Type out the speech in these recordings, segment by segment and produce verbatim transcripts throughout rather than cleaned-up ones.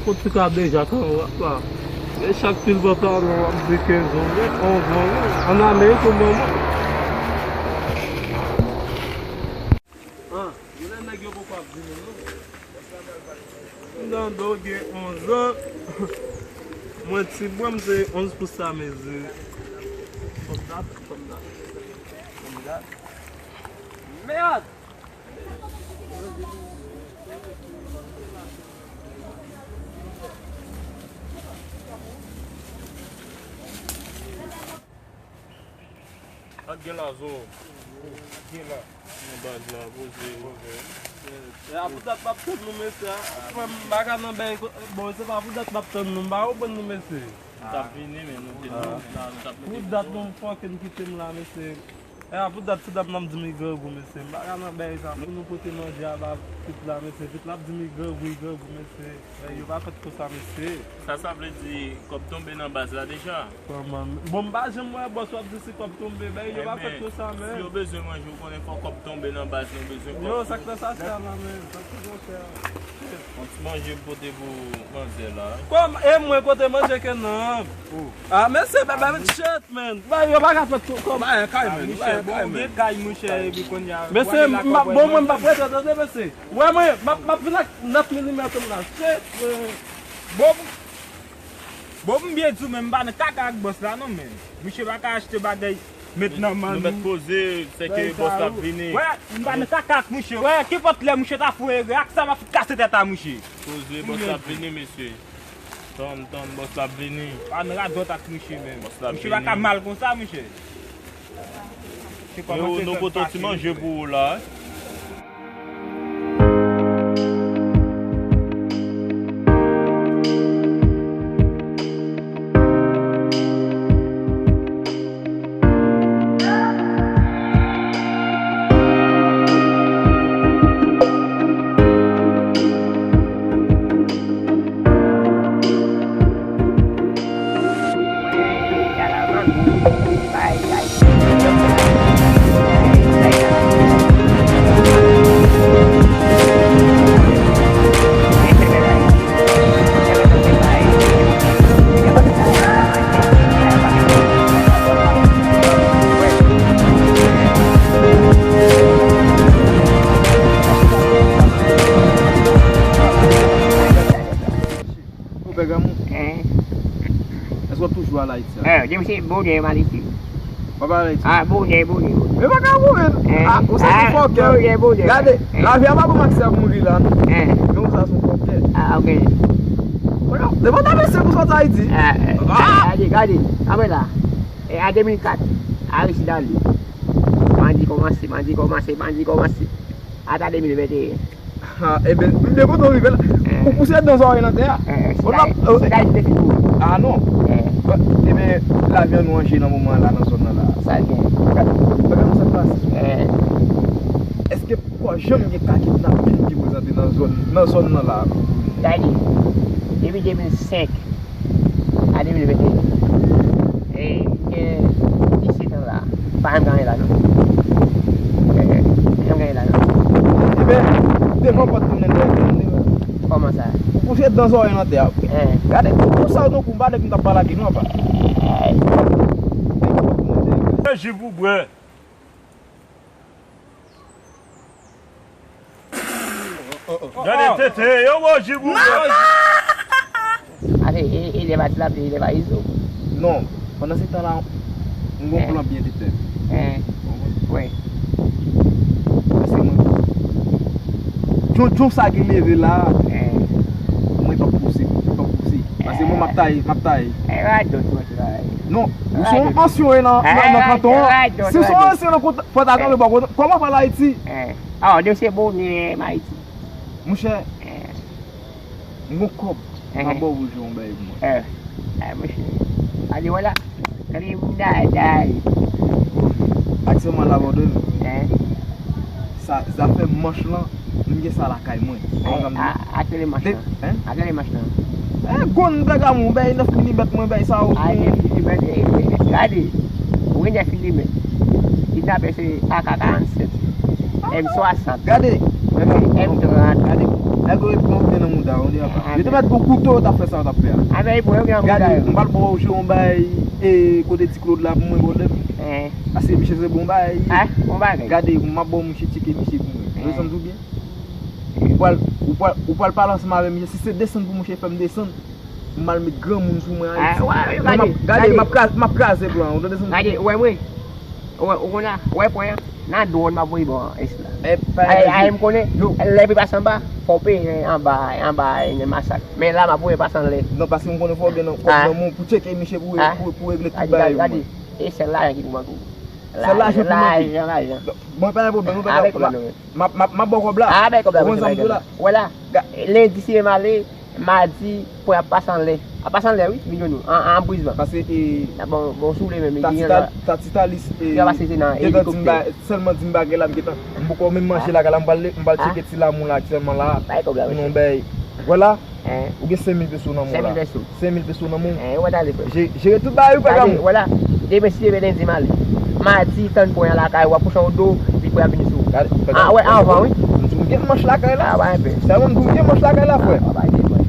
Ou ti ka deja kanmarad la. E chak pil pantalon w ap di kenz an, wi, onz an, wi. An Amerik ou manman. Ah, genlè nèg yo poko ap vini, non. Nando gen onz an. Mwen ti bwa, m se onz pous sa mezi. Fòm dat, fòm dat. Fòm dat. Mèd! Ak gen la zo. Ak gen la. Nan baz la, poze. E a pou dat m ap tann nou, mesye. Frè m, m pa ka nan bèy ko-, bon, se pa pou dat m ap tann nou, m pa konprann nou, mesye. M t ap vini, men nou te nan, nou t ap mete pou dat nou fòk kite m la, mesye. E a pou dat ti dam nan ap di m li grangou, mesye. M pa ka nan bèy sa pou nou pote manje a ba pitit la, mesye. Pitit la ap di m li grangou, li grangou, mesye. Bèy yo pa fèt konsa, mesye. Sa, sa vle di kòb tonbe nan baz la deja? Kòman? Bon, m pa janm wè bòs w ap di se kòb tonbe. Bèy yo pa fèt konsa, men. Si yo bezwen manje, ou konnen fò kòb tonbe nan baz, nou bezwen kòb. Yo, sa k nan sachè a la, men. Sa k nan sachè a. Yon ti manje m pote pou manzè la. Kòm, e mwen kote manje ke nan? Ah, mesye, bèbè, shit, man. Bèy yo pa ka fèt tou kòm. Bagay kay, man. Bagay kay, man. Gen kay, monchè, epi kounye a, mesye, bon, mwen, m p ap rete, tande, mesye. Wè, mwen, m ap, m ap vin ak nèf milimèt m la. Shit, man. Bon, bon, m byen di w, men m pa nan kaka ak bòs la, non, men. Misye pa ka achte bagay, met nan men nou. Nou mèt poze, se ke bòs la ap vini. Wè, m pa nan kaka ak misye. Wè, kenpòt lè misye ta fè yon erè, ak sa m ap fout kase tèt a misye. Poze, bòs la ap vini, mesye. Tann, tann, bòs la ap vini. Pa nan radòt ak misye menm. Bòs la ap vini. Misye pa ka mal konsa, misye. Misye kòmanse fè m fache, misye. Yo, nou pote yon ti manje pou ou la. Ou pè granmoun? Hein? Èske w ap toujou al Ayiti a? Eh, depi se bonè m al Ayiti. W ap al Ayiti? Ah, bonè, bonè, bonè. Men pa ka mouri. Hein? Ah, ou se yon fòkè. Bonè, bonè. Gade, lavi a pa bon ak sè mouri la, non. Hein? Men ou sa se yon fòkè. Ah, ok. Depi w ta mesye pou sòti Ayiti. Ah, eh, gade, gade. Apre la. E a de mil kat, Aristide ale. Bandi kòmanse, bandi kòmanse, bandi kòmanse. Ata de mil venteyen. Ha, ebyen, m byen kontan w rive la. Eh. Ou pouse dan zòrèy nan tè a. Eh, eh, se ka, se ka te fin pou ou. Ah, non. Eh. Ebyen, lavi an nou an je nan moman an la, nan zòn nan la. Sa l gen. Gade, gade sa k pase. Eh. Èske poko janm gen ka kidnapin ki prezante nan zòn, nan zòn nan la? Gade, depi de mil senk, a de mil venteyen. E, gen disèt an la. Pa janm gade la, non. E, pa janm gade la, non. Ebyen, devan pòt moun nan dèyè moun nan. Kòman sa? Ou pouse dan zòrèy nan tè a. Eh. Gade, pou sa w tankou m pa lè m t ap pale ak li, non, apa. Eh. Ji pou bwè. Gade tete, yo, bon, ji pou bwè. Ate, e, e lè pa di lapli, e lè pa izo. Non, pandan se tan la, m gon plan byen tete. Eh. Wi. Paske mwen, djon, djon sa ki leve la, eh, mwen pa pouse, pa pouse. Paske mwen, m ap taye, m ap taye. Eh, radòt, radòt, radòt. Non, ou se yon ansyen nan, nan, nan kanton an. Si w se yon ansyen nan kanton, fò w ta kanpe bò kote. Kòman w pral Ayiti? Ah, de se bonè m Ayiti. Monchè, m gon kòb, m ap ba w pou w jwe yon bagay pou mwen. Eh, monchè. Gade, wala. Gade moun dada. Aktyèlman, la, bò de m. Sa, zafè manch lan, m gen sa lakay mwen. Atele manch lan. Atele manch lan. Eh, gonn pè granmoun, bay nèf milimèt mwen, bay sa ou. Ah, nèf milimèt, eh, eh, gade. Wi, nèf milimèt. Kidnapè se A K karannsenk. M swasant. Gade. M trant. Gade. Nèg yo epi monte nan mouda, on dirait. Yo te mèt gon kouto yo t ap fè sa yo t ap fè a. Avè, bon, yo gen anvi. Gade, m pral ba w yon bagay, e, kote Ti Claude la pou mwen, brother. Paske misye se bon bagay. Bon bagay. Gade, m ap ba w misye tcheke misye pou mwen. Ou desann tou byen? Ou pral, ou pral, ou pral pale ansanm avè misye. Si se desann pou mouche fè m desann, m al met granmoun sou mwen Ayiti. Gade, m ap kraz-, m ap kraze plan. Ou tande sa? Gade, ou wè mwen. Ou wè, ou konn a, ou wè pwen an? Nan dwòn m ap voye bò an, es la. Ay, ay, m konnen, lè epi pase anba, fò w peye anba, anba, e, masak. Men la, m ap voye pase anlè. Non, paske m konnen fò w gen nan, fò w gen nan men w pou tcheke misye pou, pou, pou regle tout bagay yo pou mwen. E sèl lajan ki pou manke w. Sèl lajan pou manke w. Lajan, lajan. Mwen pa gen pwoblèm, mwen pa gen pwoblèm. M ap, m ap, m ap ba w kòb la. A, bay kòb la, mesye, bay kòb la. Wè la. Lendi, si m ale, madi, pwen ap pase anlè. Ap pase anlè, wi, milyon nou. An, an briz lan. Paske, e, bon, bon, sou le menm, Tati Talis, e, gentan di m ba, sèlman di m bagay la, m gentan. M poko menm manje lakay la, m pral, m pral tcheke ti Lamou la aktyèlman la. Bay kòb la, mesye. Non, bay. Vwala. Ou gen senk mil peso nan men w la. Senk mil peso. Senk mil peso nan men w. Jere tout bagay ou, frè Gamou. Vwala. Demen, si Dye vle, lendi m ale. Madi, tann pwen an lakay ou, ap kouche w do, li pwen ap vini sou ou. A, wè, anvan, wi. M di w m gen manch lakay la. Sèlman m di w m gen manch lakay la, frè.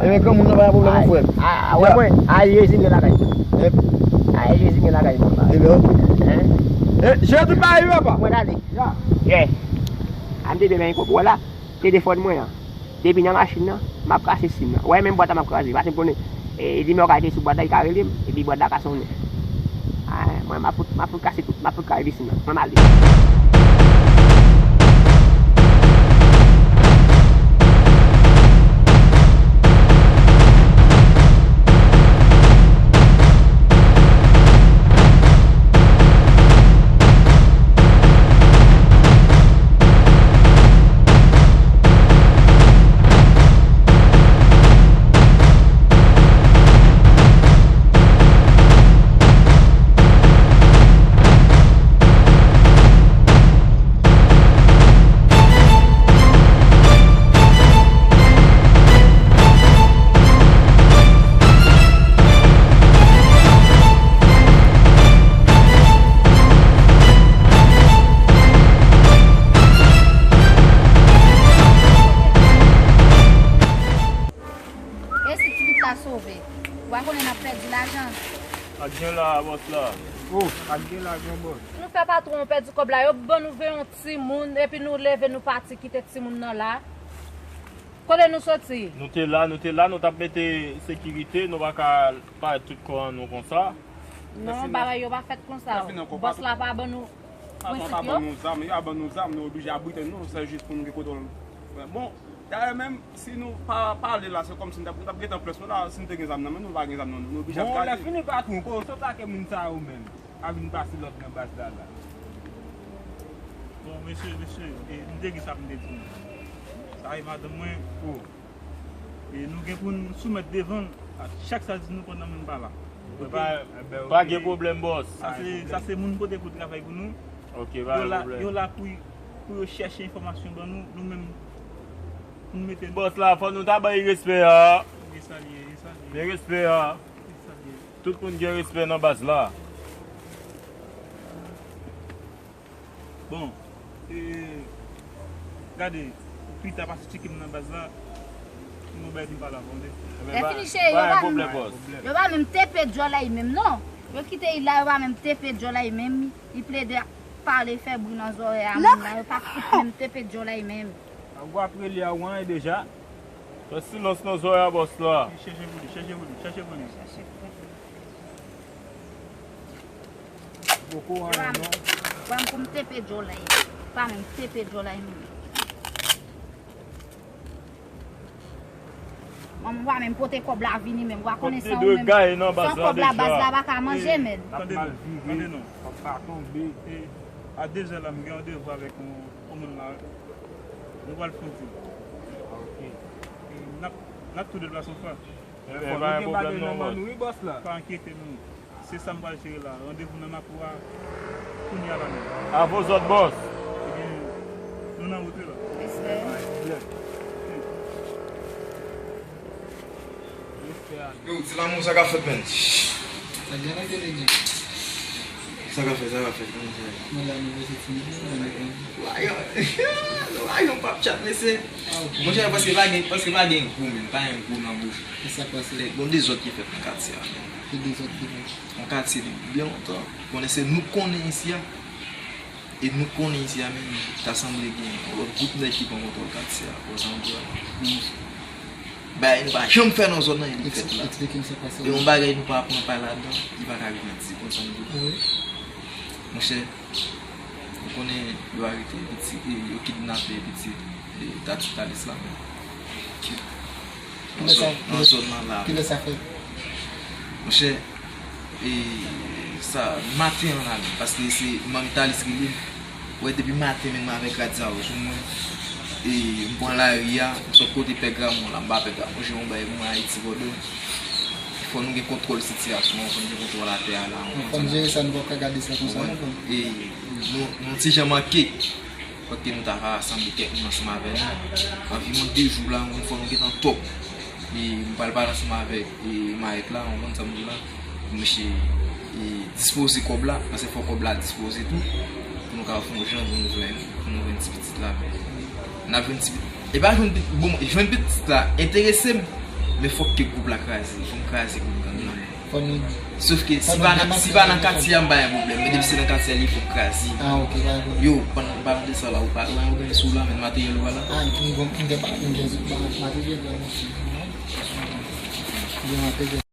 Ebyen, granmoun nan pa gen pwoblèm, frè. A, wè, mwen, a, Jezi gen lakay mwen. A, Jezi gen lakay mwen. Ebyen, ok. Jere tout bagay ou, papa. Mwen ale. Yeah. A, m te byen, men, wala. Telefòn mwen an. Depi nan machin nan, m ap kase sim nan. Ou wè menm bwat la m ap kraze. Paske m konnen, e, nimero ka rete sou bwat la, li ka rele m, epi bwat la ka sonnen. A, mwen, m ap fout, m ap fout kase tout, m ap fout kraze sim nan. Mwen, m ale. E si ti vit la sove? Ou pa konnen n ap pèdi lajan. Ak gen la, bòs la. Oh, ak gen la, gran bòs. Nou fè patwon an pèdi kòb la, yo ban nou venyon timoun, epi nou leve, nou pati, kite timoun nan la. Kote nou soti? Nou te la, nou te la, nou t ap mete sekirite, nou pa ka parèt tout kò an nou konsa. Non, bagay yo pa fèt konsa. Bòs la pa ban nou prensip yo. Pa ban nou zam, yo pa ban nou zam, nou oblije abrite nou, se jis pou nou gen kote. Bon, dayè menm, si nou pa pale la, se kòmsi nou t ap, nou t ap gentan pran nou la, si nou te gen zam nan men nou, nou pa gen zam nan men nou, nou oblije ap gade. Bon, lè fini patwon, ko sot ake moun sa yo menm. A vin pase lòd nan baz la la. Bon, mesye, mesye, e, m te gen sa pou m te di nou. Sa e madanm mwen, o. E nou gen pou n soumèt devan l a chak sa l di nou pandan moun pa la. Pa, pa gen pwoblèm, bòs. Sa se, sa se moun pote pou travay pou nou. Ok, pa gen pwoblèm. Yo la pou, pou yo chèche enfòmasyon ban nou, nou menm, pou n mete. Bòs la, fò nou ta bay respè a. E sa l ye, e sa l ye. Men respè a. E sa l ye. Tout moun gen respè nan baz la. Bon, e, gade, pita pase tcheke m nan baz la, nou bay di m pale avè w, tande. Lè fini, cheri, yo pa menm, yo pa menm tepe djòlèy menm, non. Yo kite l la, yo pa menm tepe djòlèy menm. Li plede ap pale, fè bri nan zòrèy a moun nan, yo pa fout menm tepe djòlèy menm. Ou ap rele a ou an deja. Fè silans nan zòrèy a bòs la. Chèche pou li, chèche pou li, chèche pou li. Poko anyen non. Pran pou m tepe djòlèy. Pa menm tepe djòlèy menm. Manman pa menm pote kòb la vini menm. Ou pa konnen sa ou menm. San kòb la, baz la pa ka manje menm. Tande non, tande non. Kòb pa tonbe. E, a de zè la, m gen yon devwa avèk yon, yon moun la. Nou pral fè yon ti. Ok. E, n ap, n ap tou de plas yon fwa. Ebyen, pa gen pwoblèm non, bòs. Pa enkyete nou. Se sa m pral jere la. Randevou nan Mapo a kounye a la menm. A vos òd, bòs. Ebyen, nou nan wout wi la. Respè. Pa gen pwoblèm. Respè a. Yo, ti Lamou, sa k ap fèt, menn? Sa gen nan tele, gen. Sa ka fè, sa ka fè, kòman sa ye? Mwen la, mwen vle soti nan lajan. Lajan p ap chat, mesye. Ah, ok. Monchè, paske pa gen, paske pa gen gou, menm, pa gen gou nan bouch. E sa k pase? Bon dezòd ki fèt nan katye a, menm. Ki dezòd ki fèt? Yon katye depi byen lontan. Konnen se nou k konnen isi a. E nou konnen isi a menm, ta sanble gen yon lòt gwoup nèg ki pran kontwòl katye a, ou konprann sa m di w la? Bagay nou pa janm fè nan zòn nan, li fèt la. Eksplike m sa k pase. E yon bagay nou pa pran pay ladan, li pa ka grandi, ou konprann sa m di w la? Wi. Monchè, ou konnen yo arete pitit, e, yo kidnape pitit, e, Tati Talis la menm. Kilè sa, nan zòn nan la. Kilè sa fèt? Monchè, e, sa, maten an la menm, paske se manmi Talis rele m. Wè, depi maten menm avèk rad sa yo sou mwen. E, m pran lari a, m sot kote Pè Gramon la, m ba Pè Gramon jere yon bagay pou mwen Ayiti, Bòdò. Fò nou gen kontwòl sitiyasyon an, fò nou gen kontwòl atè a la, ou konprann sa m di w la? Fò n jere sa, nou p ap ka gade sa konsa, non, frè m. E, nou, nou ti jan manke. Fòk ke nou ta ka rasanble kèk moun ansanm avè nou. Anviwon de jou la, yon fwa nou gentan twòp. E m pral pale ansanm avèk, e, Mayèt la, ou konprann sa m di w la, pou misye, e, dispoze kòb la, paske fò kòb la dispoze tou, pou nou ka fè yon jan pou nou jwenn, pou nou jwenn ti pitit la. N ap jwenn ti pitit. E pa jwenn pitit, bon, jwenn pitit la enterese m, men fòk ke gwoup la kraze, fò n kraze gwoup gang nan. Fò nou... Sof ke si pa nan, si pa nan katye a, m pa gen pwoblèm. Men depi se nan katye a, li fòk kraze. Ah, ok, pa gen pwoblèm. Yo, pandan, pandan de sa la, ou pa, ou pa gen sou la, men materyèl ou pa la? Ah, m gen, m gen pa, m gen, m gen materyèl la, non. M gen materyèl.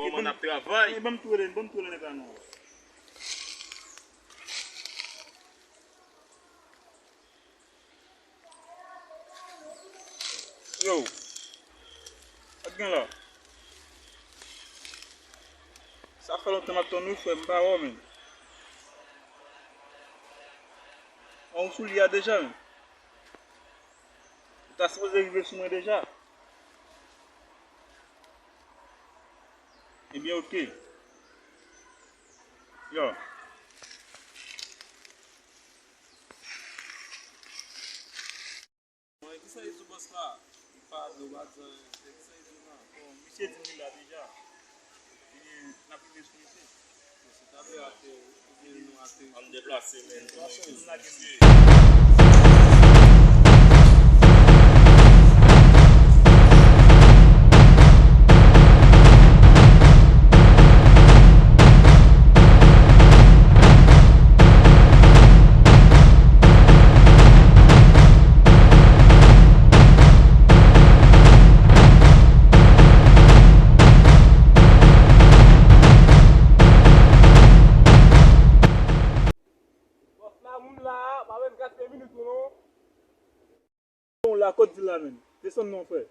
Kòman n ap travay? Ban m tou rele, ban m tou rele nèg la non. Yo, sa k gen la? Sa fè lontan m ap tann ou, frè m, m pa wè w, menm. An, ou sou li a deja, menm? Ou ta sipoze rive sou mwen deja. Ebyen, oke. Yo. Bon, e kisa Izo bòs la? Li pa do, pa di anyen. E kisa Izo la? Bon, misye di m li la deja. Ebyen, n ap rive sou misye. Bon, se tape atè, ebyen, nou atè. Ann deplase, men. Deplase, nou lage misye. Bòs la, moun la, pa menm gaspiye minit ou non. Bon, la, kot di la menm? Desann non, frè.